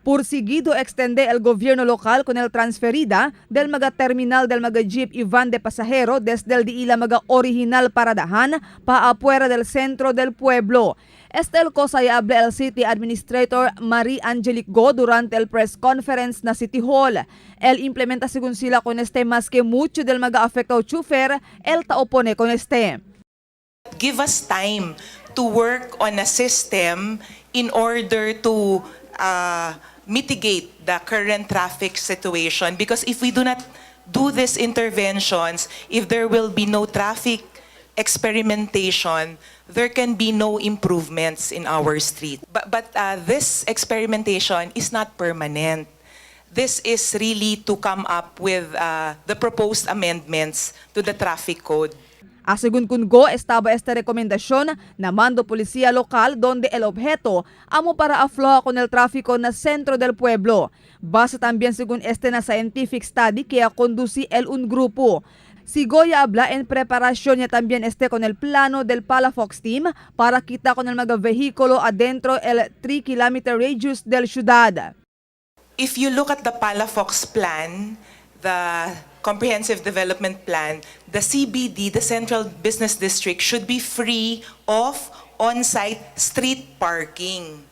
Por seguido extende el gobierno local con el transferida del mga terminal del mga jeep y van de pasajero desde el diila mga original paradahan pa afuera del centro del pueblo. Este el cosa y habla el City Administrator Marie Angelique Go durante el press conference na City Hall. El implementa según sila con este más que mucho del mga afectado chofer, el ta opone con este. Give us time to work on a system in order to mitigate the current traffic situation. Because if we do not do these interventions, if there will be no traffic experimentation, there can be no improvements in our street. But this experimentation is not permanent. This is really to come up with the proposed amendments to the traffic code. A según con Go, estaba esta recomendación na mando policía local donde el objeto amo para afloja con el tráfico na centro del pueblo. Base también según este na scientific study que conduci el un grupo. Si Goya habla en preparación ya también esté con el plano del Palafox Team para quitar con el mga vehículo adentro el 3 kilometer radius del ciudad. If you look at the Palafox plan, the Comprehensive Development Plan, the CBD, the Central Business District, should be free of on-site street parking.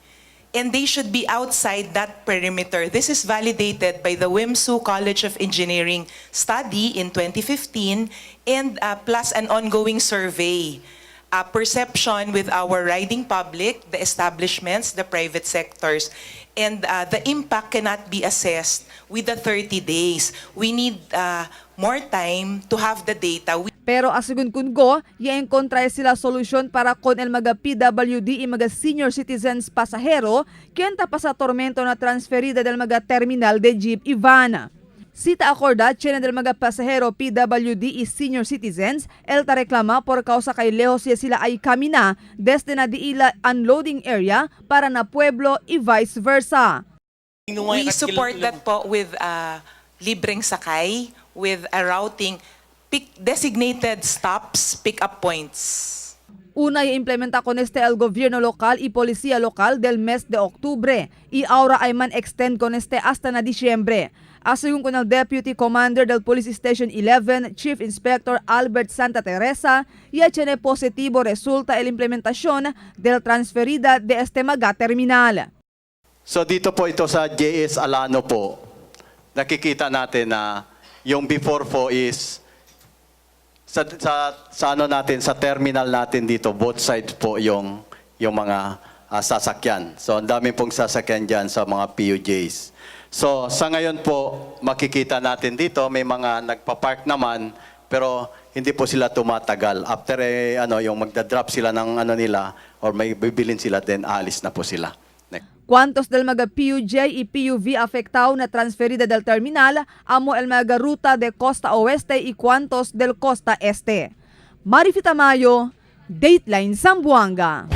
And they should be outside that perimeter. This is validated by the WMSU College of Engineering study in 2015 and plus an ongoing survey, perception with our riding public, the establishments, the private sectors, and the impact cannot be assessed with the 30 days. We need more time to have the data. Pero asegun kun Go, ya encontrar sila solusyon para con el mga PWD y mga senior citizens pasahero quien ta pasa tormento na transferida del mga terminal de jeep y van. Sita acorda, tiene del mga pasahero PWD y senior citizens, el ta reclama por causa kay lejos siya sila ay kamina desde na diila unloading area para na pueblo y vice versa. We support that po with libreng sakay, with a routing, pick designated stops, pick-up points. Una implementa con este el gobierno local y policía local del mes de octubre y ahora ay man extend con este hasta na diciembre. Asegun con el Deputy Commander del Police Station 11, Chief Inspector Albert Santa Teresa, ya tiene positivo resulta el implementación del transferida de este maga terminal. So dito po ito sa JS Alano po, nakikita natin na yung before po is sa ano natin, sa terminal natin dito, both sides po yung mga sasakyan. So ang dami pong sasakyan diyan sa mga PUJs. So sa ngayon po, makikita natin dito may mga nagpa-park naman pero hindi po sila tumatagal. After eh, ano, yung magda-drop sila ng ano nila or may bibilin sila, then aalis na po sila. Next. Cuantos del mga PUJ y PUV afectado na transferida del terminal amo el mga ruta de Costa Oeste y cuantos del Costa Este. Marifita Mayo, Dateline Zamboanga.